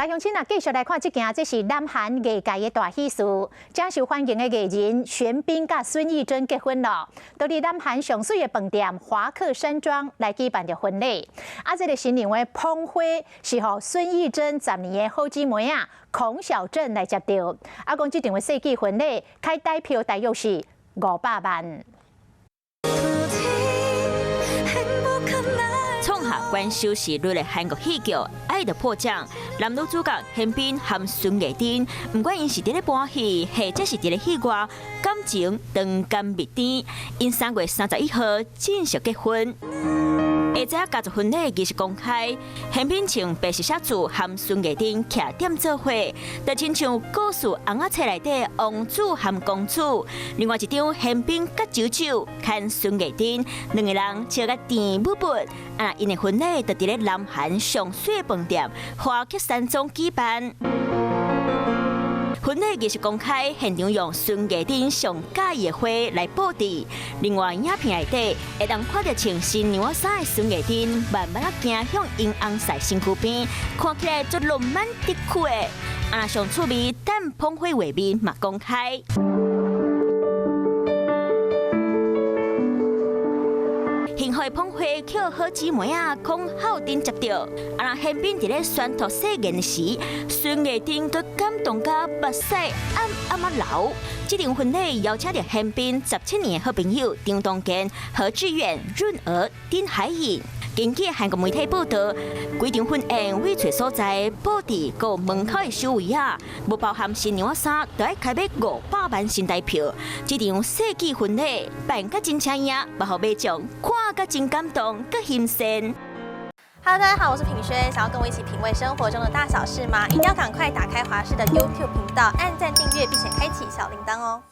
來鄉親啊，繼續來看這件，這是南韓藝界的大喜事，誠受歡迎的藝人玄彬佮孫藝珍結婚囉，佇咧南韓上媠的飯店華克山莊來舉辦著婚禮。啊，這个新娘的捧花是予孫藝珍10年的好姊妹仔孔曉振來接著。啊，講這場的世紀婚禮開台票大約是500萬。創下懸收視率的韓國戲劇《愛的迫降》，男女主角玄彬和孫藝珍，毋管𪜶是佇咧搬戲，或者是佇咧戲外，感情長甘蜜甜。𪜶3月31號正式結婚。下晝家族婚禮儀式公開，玄彬穿白色寫字和孫藝珍徛踮做伙，就親像故事尪仔冊內底王子和公主。另外一張玄彬佮舅舅牽孫藝珍，兩个人笑甲甜蜜蜜。啊，𪜶的婚禮就佇咧南韓上媠飯店華克山莊舉辦。婚禮儀式公開，現場用孫藝珍上佮意的花來佈置。另外，影片內底會當看著穿新娘衫的孫藝珍，慢慢仔行向𪜶翁婿身軀邊，看起來足浪漫得趣的。啊，上趣味等捧花畫面嘛公開。幸福的捧花予好姊妹仔孔孝真接著，啊，若玄彬佇咧宣讀誓言時，孫藝珍閣感動甲目屎暗暗仔流。這場婚禮邀請著玄彬17年的好朋友張東健、何志遠、潤娥、丁海寅。根據韓國媒體報道，規場婚宴為揣所在佈置佮門口的守衛仔，無包含新娘衫，都愛開欲500萬新台票。這場世紀婚禮辦甲真請樣，嘛予民眾看甲真感動，閣欣羨。 Hello，大家好，我是品軒，想要跟我一起品味生活中的大小事嗎？一定要趕快打開華視的 YouTube 頻道，按讚訂閱，並且開啟小鈴鐺哦。